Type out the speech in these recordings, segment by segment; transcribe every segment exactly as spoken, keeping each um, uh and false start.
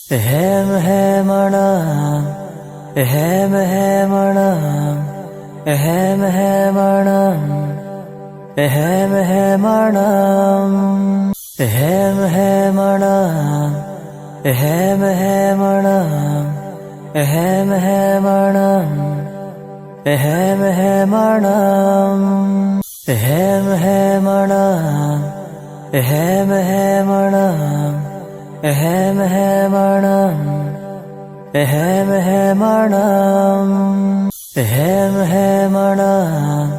Ehem ehem arnam, ehem ehem arnam, ehem ehem arnam, ehem ehem arnam, ehem ehem arnam, ehem ehem arnam, ehem ehem arnam, ehem ehem arnam, ehem ehem arnam, ehem ehem arnam, ehem ehem arnam, ehem ehem arnam, ehem ehem arnam,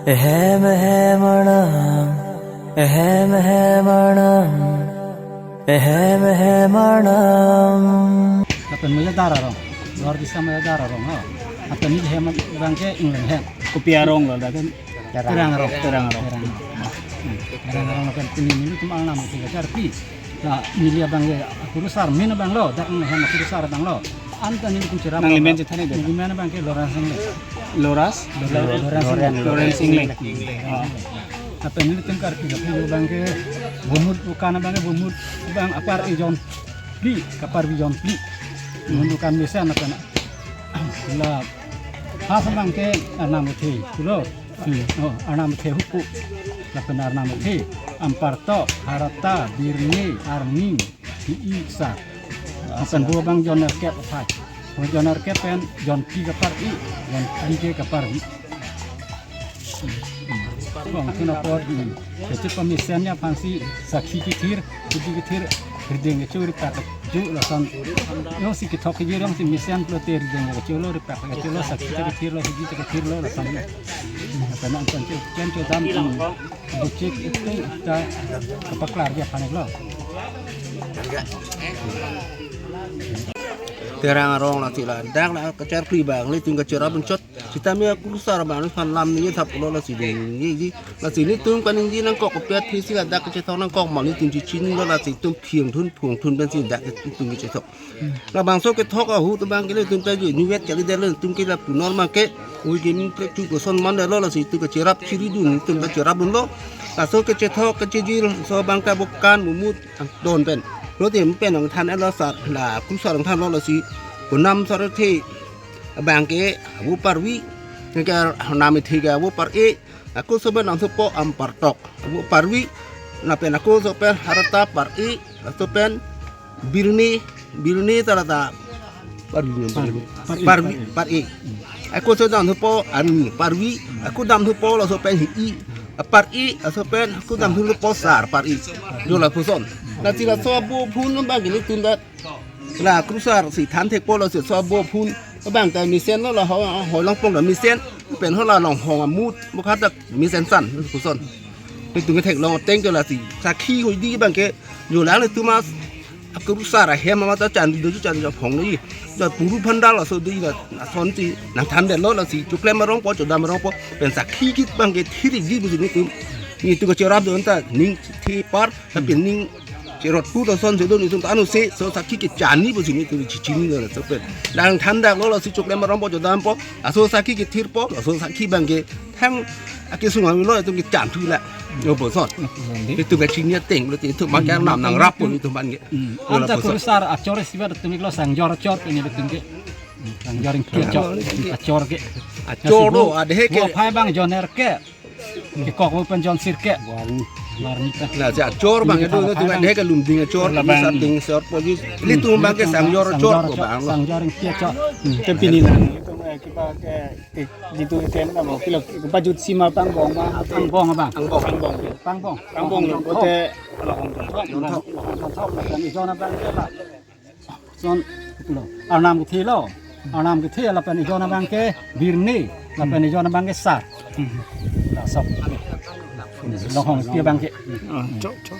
ehem ehem arnam, ehem ehem arnam, ehem ehem arnam. Lapen Mayadar arong, luar desa Mayadar arong, ha. Lapen neli hem abang ke Ingleng hem. Kopi arong lo, dak kan? Terang arong. Terang arong. Terang arong. Hmm. Terang arong lapen pini nelitum arnam kacharpi. Nah, neli abang ke kurusar amen abang lo, dak Ingleng hem kurusar abang lo. Anta nelitum cherap. Nangli men chethan-ik dei? Neli men abang ke Lawrence Ingleng. Loras? Lawrence Ingleng. Lawrence Ingleng. Ah. Lapen nelitum karpi, karpi abang ke Bomut, bukan abang ke Bomut, abang apar-i jonphli, kaparvi jonphli. Bomut bukan mesen lapen la ha abang ke arnam kethe pulo. Hmm. Oh, arnam kethe hupu. Lapen arnam kethe, Ampartok, Harata, Birni, Arni, Hi-i, Sar. Lapen vo abang jon nerkep aphai. Vo jon nerkep pen jonphli kapar-i, jonphli ke kaparvi. Bang, kena apot, hmm. Kecil pemesen ya, aphansi sakhi kethir, kudi kethir, rideng kecho, ripak kecho, lason. Jongsi kethok kejir, jongsi mesen pulote rideng kecho lo, ripak kecho lo, sakhi kethir lo, hidi kethir lo, lason. Hmm, kena anton cho, chen chodam, hmm. Buchik itu ta kapaklar dia aphan lo. Terang arong lasi la, dak la kacharpi abang, nelitum kacherap chot. Sitame akurusar abang aphan lam ningje thap lo lasi dei. Ningje, lasi nelitum kaningje nangkok, kopi athesi ladak kachethok nangkok ma nelitum chechini lo, lasi itum phingthun phongthun pensi dak itum kachethok. Labangso kethok ahut abang ke nelitum ta ju niwet kali dei, nelitum ke lapu normal ke. Ui ke ning prek chu koson man lo, lasi itum kacherap chiridun, itum kacherapdun lo. Laso kachethok kachejir so abang ke bukan Bomut angdon pen. Lo te pen nangthan-et lo sar, la kurusar nangthan lo, lasi konam sar the. Abang ke vo parvi, ke arnam kethe ke vo par-i, ako so pen damthupo Ampartok, vo parvi, lapen ako so pen Harata par-i, laso pen Birni, Birni ta la ta parvi, parvi, parvi, parvi. Ako so damthupo Arni parvi, ako damthupo laso pen Hi-i, par-i, laso pen ako damthupo Sar par-i. Jo lapuson. Lasi laso avo phun abang ke nelitum ta la kurusar si than thekpo, lasi so avo phun abang ta mesen lo, la ho, ho Longpong ta mesen, pen ho la Longhong amut, mukha ta mesen san, puson. Nelitum ketheklong ateng ke lasi sakhi hoi dei abang ke, jo la nelitum akurusar ahem ama ta chan dei, chan dei phong dei. Da puru phandal laso dei la, asonsi nangthan det lo, lasi choklem arong po, chodam arong po, pen sakhi kit abang ke thir-ik dei pusi nelitum. Nelitum kacherapdun ta ning thepar, tapi ning cherot pu to son sedo nelitum ta anose, so sakhi kechan dei pusi nelitum chechini lo laso pen. Nangthan det lo, lasi choklem arong po, chodam po, laso sakhi kethir po, laso sakhi abang ke thang akesung ami lo, itum kechan thu la. Yo puson. Itum kachini ateng lo, itum abang ke arnam nangrap po itum abang ke. Hmm. Yo la puson. Anta kurusar achor isi ba itum lo, Sangjor achor ke nelitum ke. Hmm, Sangjor Ingti achor. Achor ke. Achor do, ade ke. Vo aphai abang jon nerkep. Kekok pen jon sirkep. Warni. Warni pen. Lasi achor abang ke do, itum ade ke Lumding achor, labang. Sarding sor pojis. Nelitum abang ke Sangjor achor, Sangjor ko achor, bang lo. Sangjor Ingti achor. Hmm. Te pini nang itum, eh, kipa ke, eh, jitu item na mo, pilo, pajut sima Pangbong ma. Pangbong abang. Pangbong. Pangbong. Pangbong. Pangbong lo, bote. Pangbong. Pangbong. Pangbong. Pangbong. Son, lo, arnam kethe lo. Arnam kethe lapen ejon abang ke Birni, lapen ejon abang ke Sar. Hmm. Laso. Longhong Ingti abang ke. Ah, chok, chok.